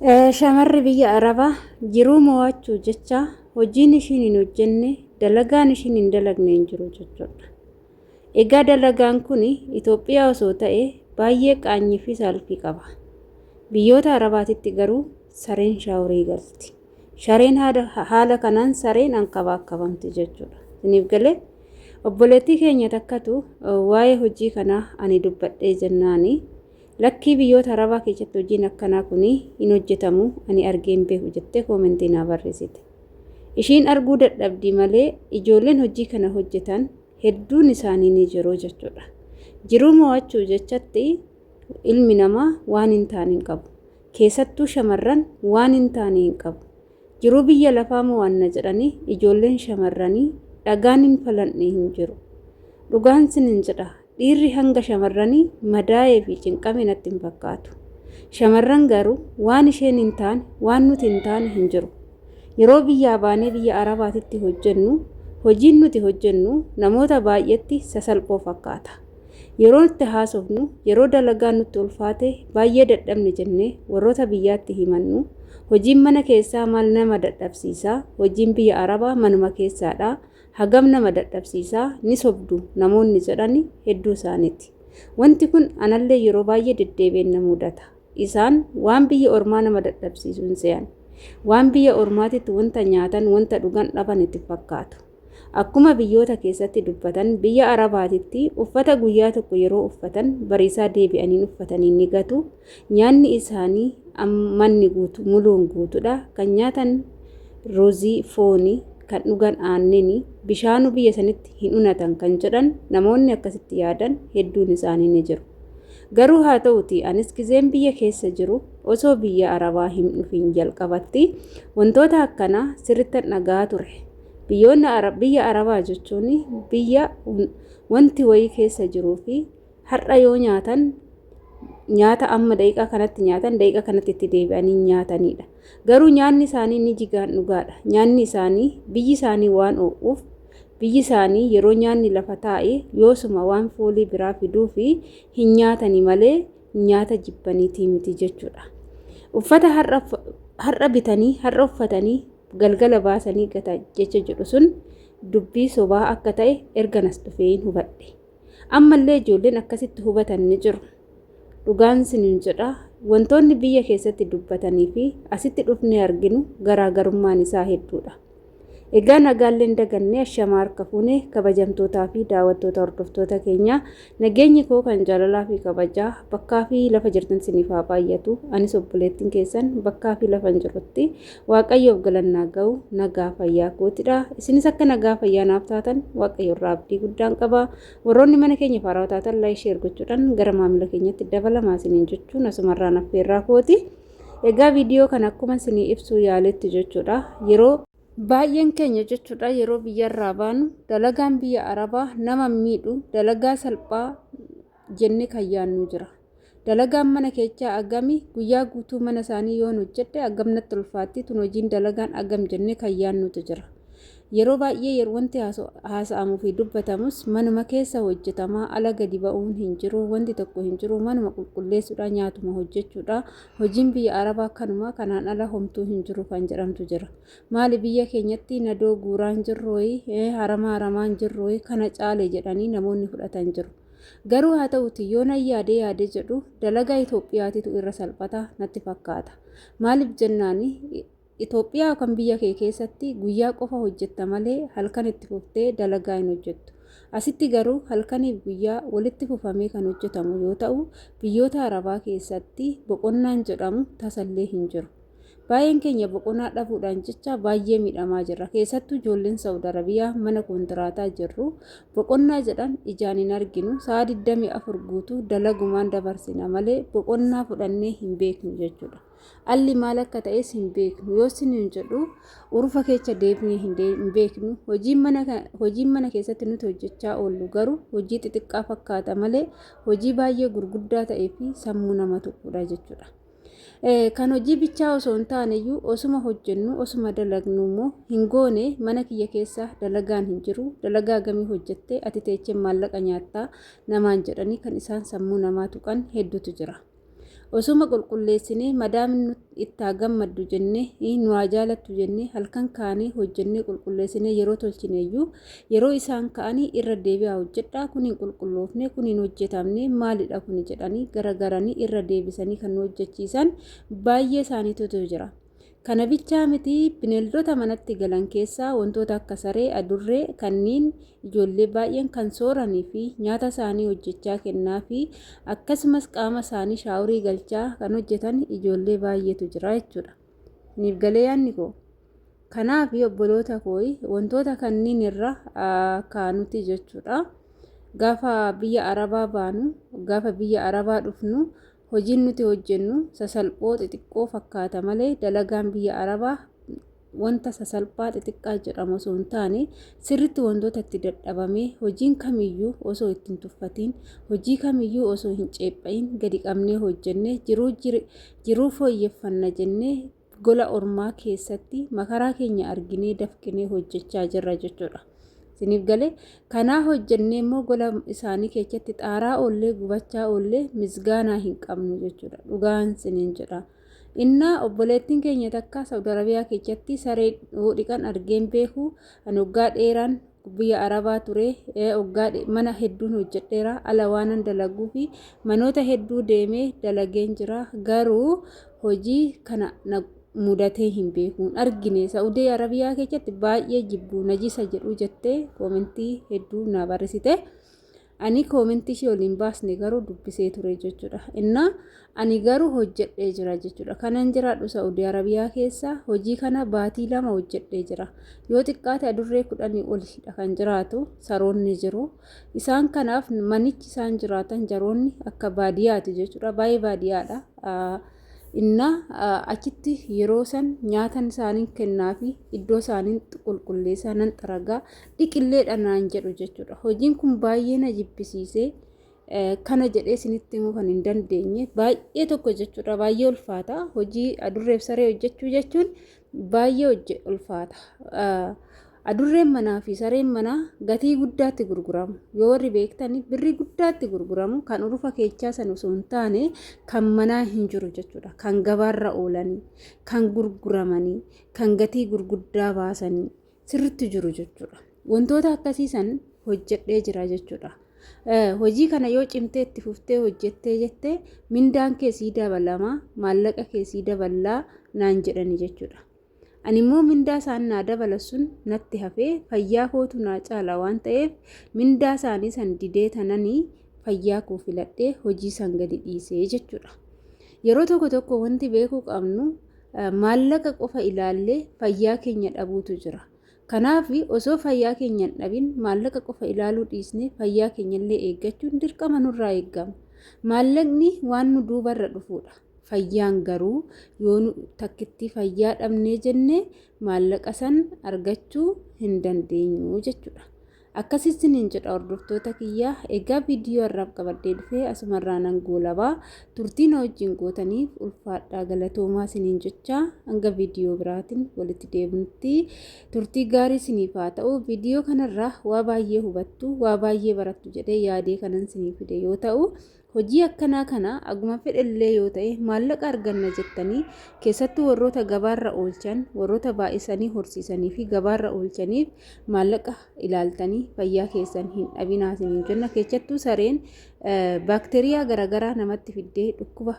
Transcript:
Shamarri biyya Arabaa jiruu mo'achuu jecha hojiin ishiin hin hojjenne, dalagaan ishiin hin dalagne hin jiru jechuudha. Egaa dalagaan kun Itoophiyaa osoo ta'e baay'ee qaanyii fi saalfii qaba. Biyyoota Arabaatitti garuu sareen shaaworii galti. Shareen haala kanaan sareen ankabaakkabamti jechuudha. Isiniif galee? Obboleettii keenya takkatu waa'ee hojii kanaa ani dubbadhee jennaani, Lakkii biyyoota Arabaa keessatti hojiin akkanaa kun hin hojjetamu, ani argee hin beeku jettee koomentii naa barreessite. Ishiin arguu dadhabdi malee ijoolleen hojii kana hojjetan hedduun isaanii ni jiru jechuudha. Jiruu mo'achuu jechatti ilmi namaa waan hin taane hin qabu. Keessattuu shamarran waan hin taane hin qabu. Jiruu biyya lafaa mo'anna jedhanii ijoolleen shamarranii dhagaan hin falanne hin jiru. Dhugaan sinin jedha, dhiirri hanga shamarranii madaa'ee fi cinqame natti hin fakkaatu. Shamarran garuu waan isheen hin taane, waan nuti hin taane hin jiru. Yeroo biyyaa baanee biyya Arabaatitti hojjennu, hojiin nuti hojjennu namoota baay'eetti sasalphoo fakkaata. Yeroo itti haasofnu, yeroo dalagaan nutti ulfaate, baay'ee dadhabne jennee warroota biyyaatti himannu, hojiin mana keessaa maal nama dadhabsiisa, hojiin biyya Arabaa manuma keessaadha, hagam nama dadhabsiisa, ni sobdu namoonni jedhani hedduu isaaniiti. Wanti kun anallee yeroo baay'ee deddeebi'een na mudata. Isaan waan biyya ormaa nama dadhabsiisu hin se'an. Waan biyya ormaatitti wanta nyaatan, wanta dhugan dhaban itti fakkaatu. Akkuma biyyoota keessatti dubbatan, biyya Arabaatitti uffata guyyaa tokko yeroo uffatan bariisaa deebi'aniin uffatanii ni gatu. Nyaanni isaanii manni guutu muluun guutudha. Kan nyaatan ruuzii, fooni, kan dhugan aanneni, bishaanuu biyya sanitti hin unatan kan jedhan namoonni akkasitti yaadan hedduun isaanii ni jiru. Garuu haa ta'uti, anis gizeen biyya keessa jiru, osoo biyya Arabaa hin dhufin jalqabatti, wantoota akkanaa sirrittan dhaga'aa ture. Biyyoonni biyya Arabaa jechuun biyya wanti wayii keessa jiruu fi har'a yoo nyaatan nyaata amma daqiiqaa kanatti nyaatan daqiiqaa kanatti itti deebi'anii nyaatanidha. Garuu nyaanni isaanii ni jigaan dhugaadha. Nyaanni isaanii biyyi isaanii waan oo'uuf, biyyi isaanii yeroo nyaanni lafa taa'e yoosuma waan foolii biraa fiduu fi hin nyaatani malee nyaata jibbaniitii miti jechuudha. Uffata har'a bitanii har'a uffatanii galgala baasanii gata jecha jedhu sun dubbii sobaa akka ta'e ergan as dhufee hubadhe. Ammallee ijoolleen akkasitti hubatan ni jiru. Dhugaan sinin jedha, wantoonni biyya keessatti dubbatanii fi asitti dhufnee arginu garaagarummaan isaa hedduudha. Egaa nagaalleen dagannee, ashamaa harka fuune, kabajamtootaa fi daawwattoota, hordoftoota keenya, nageenyi koo kan jaalalaa fi kabajaa bakkaa fi lafa jirtan siniif haa baay'atu. Anis obboleettiin keessan bakkaa fi lafa hin jirutti Waaqayyoof galannaa ga'u nagaa fayyaa kootidha. Isinis akka nagaa fayyaa naaf taatan Waaqayyo irraa abdii guddaan qaba. Warroonni mana keenya faaraa taatan like, share gochuudhaan gara maamila keenyatti dabalamaa isiniin jechuun asumarraan affeerraa kooti. Egaa viidiyoo kana akkuma isinii ibsuu yaaletti jechuudha. Yeroo baay'een keenya jechuudha, yeroo biyyarraa baanu dalagaan biyya Arabaa nama miidhu, dalagaa salphaa jennee kan yaannu jira. Dalagaan mana keechaa agami, guyyaa guutuu mana isaanii yoon hojjedhe agam natti ulfaatti tun hojiin dalagaan agam jennee kan yaannutu jira. Yeroo baay'ee yeroo wanti haasa'amuu fi dubbatamus manuma keessa hojjetamaa, ala gadi ba'uun hin jiru, wanti tokko hin jiru, manuma qulqulleessuudha, nyaatuma hojjechuudha. Hojiin biyya Arabaa kanuma, kanaan ala homtuu hin jiru kan jedhamtu jira. Maali, biyya keenyatti nadoo guuraan jirru, haramaa haramaan jirru, kana caale jedhanii namoonni fudhatan jiru. Garuu haa ta'uti, yoo nan yaadee yaadee jedhu dalagaa Itoophiyaatitu irra salphata natti fakkaata. Maaliif jennaani, Itoophiyaa kan biyya kee keessatti guyyaa qofa hojjetta malee halkan itti fuftee dalagaa hin hojjettu. Asitti garuu halkaniif guyyaa walitti fufamee kan hojjetamu yoo ta'u, biyyoota Arabaa keessatti boqonnaan jedhamu tasallee hin jiru. Baay'een keenya boqonnaa dhabuudhaan jecha baay'ee miidhamaa jirra. Keessattuu ijoolleen Saawud Arabiyaa mana koontiraataa jirru boqonnaa jedhan ijaan hin arginu. Sa'a 24 guutuu dalagumaan dabarsina malee boqonnaa fudhannee hin beeknu jechuudha. Alli maal akka ta'es hin beeknu. Yoo isiniin jedhu, urufa keessa deemnee hin beeknu. Hojiin mana keessatti nuti hojjechaa oollu garuu hojii xixiqqaa fakkaata malee hojii baay'ee gurguddaa ta'ee fi sammuu nama tuqudha jechuudha. Kan hojii bichaa osoo hin taane iyyuu, osuma hojjennu, osuma dalagnu immoo hin goone, mana kiyya keessa dalagaan hin jiru, dalagaa gamii hojjette ati teechee maallaqa nyaattaa namaan jedhanii kan isaan sammuu namaa tuqan hedduutu jira. Osuma qulqulleessinee madaamin nu itti haa gammaddu jennee nu haa jaalattu jennee halkan kaanee hojjennee qulqulleessinee yeroo tolchineeyyuu yeroo isaan ka'anii irra deebi'aa hojjedhaa kun hin qulqulloofne kun hin hojjetamne maalidha kun jedhanii garagaranii irra deebisanii kan nu hojjechiisan baay'ee isaaniitu jira. Kana bichaa miti bineeldota manatti galan keessaa wantoota akka saree, adurree kanneen ijoollee baay'een kan sooranii fi nyaata isaanii hojjechaa kennaa fi akkasumas qaama isaanii shaaworii galchaa kan hojjetan ijoollee baay'eetu jira jechuudha. Niif galee yaadni koo. Kanaaf obboloota koo wantoota kanneen irra kaanuti jechuudha. Gaafa biyya Arabaa baanu, gaafa biyya Arabaa dhufnu hojiin nuti hojjennu sasalphoo xixiqqoo fakkaata malee dalagaan biyya Arabaa wanta sasalphaa xixiqqaa jedhamu osoo hin taane sirriitti wantoota itti dadhabamee hojiin kamiyyuu osoo itti hin tuffatiin hojii kamiyyuu osoo hin ceepha'iin gadi qabnee hojjennee jiruu fooyyeffanna jennee gola ormaa keessatti makaraa keenya arginee dafqinee hojjechaa jirra jechuudha. Isiniif galee kanaa hojjennee immoo gola isaanii keessatti xaaraa oollee gubachaa oollee misgaanaa hin qabnu jechuudha. Dhugaan isiniin jedha. Innaa obboleettiin keenya takka Saudi Arabiyaa keessatti saree dhiqan argeen beeku ani waggaa dheeraan biyya Arabaa ture waggaa mana hedduun hojjedheera ala waanan dalaguu fi manoota hedduu deemee dalageen jira garuu hojii kana na mudatee hin beeku hin argine Saudi Arabiyaa keessatti baay'ee jibbu najisa jedhu jettee koomentii hedduu naa barreessite. Ani koomentii ishee waliin baasne garuu dubbisee ture jechuudha. Innaa ani garuu hojjedhee jira jechuudha. Kanan jiraadhu Saudi Arabiyaa keessa hojii kana baatii 2 hojjedhee jira. Yoo xiqqaate adurree 10 olidha kan jiraatu saroonni jiru. Isaan kanaaf manichi isaan jiraatan jaroonni akka baadiyyaati jechuudha. Baay'ee baadiyyaadha. Innaa achitti yeroo san nyaatan isaaniin kennaa fi iddoo isaaniin qulqulleessaa nan xaragaa dhiqilleedha naan jedhu jechuudha. Hojiin kun baay'ee na jibbisiisee kana jedhee isinitti himuu kan hin dandeenye baay'ee tokko jechuudha. Baay'ee ulfaata. Hojii adurreef saree hojjechuu jechuun baay'ee ulfaata. Adurreen manaa fi sareen manaa gatii guddaatti gurguramu. Yoo warri beektan birrii guddaatti gurguramu kan urufa keechaa san osoo hin taane kan manaa hin jiru jechuudha. Kan gabaarra oolanii, kan gurguramanii, kan gatii gurguddaa baasanii sirriitti jiru jechuudha. Wantoota akkasii san hojjedhee jira jechuudha. Hojii kana yoo cimtee itti fuftee hojjettee jette mindaan kee sii dabalamaa, maallaqa kee sii daballaa naan jedhani jechuudha. Ani immoo mindaa isaan naa dabalan sun natti hafee fayyaa kootu naa caala waan ta'eef mindaa isaanii san didee tananii fayyaa koo filadhee hojii san gadi dhiisee jechuudha. Yeroo tokko tokko wanti beekuu qabnu maallaqa qofa ilaallee fayyaa keenya dhabuutu jira. Kanaaf osoo fayyaa keenya hin dhabin maallaqa qofa ilaaluu dhiisnee fayyaa keenyallee eeggachuun dirqama nurraa eegama. Maallaqni waan nu duubarra dhufuudha. Fayyaan garuu yoo nu takkittii fayyaa dhabnee jenne maallaqa san argachuu hin dandeenyu jechuudha. Akkas isiniin jedha hordoftoota kiyya. Egaa viidiyoo har'aaf qabadhee dhufe asumarraa nan goolaba. Turtii na wajjin gootaniif ulfaadhaa galatoomaa isiniin jecha hanga viidiyoo biraatiin walitti deebinutti turtii gaarii isiniif haa ta'u. Viidiyoo kanarraa waa baay'ee hubattu, waa baay'ee barattu jedhee yaadee kanan isinii fide yoo ta'u, Hojii akkanaa kana aguma fedhellee yoo ta'e maallaqa arganna jettanii keessattuu warroota gabaarra oolchan, warroota baay'isanii horsiisanii fi gabaarra oolchaniif maallaqa ilaaltanii fayyaa keessan hin dhabinaa isiniin jenna. Keessattuu sareen baakteeriyaa garaagaraa namatti fiddee dhukkuba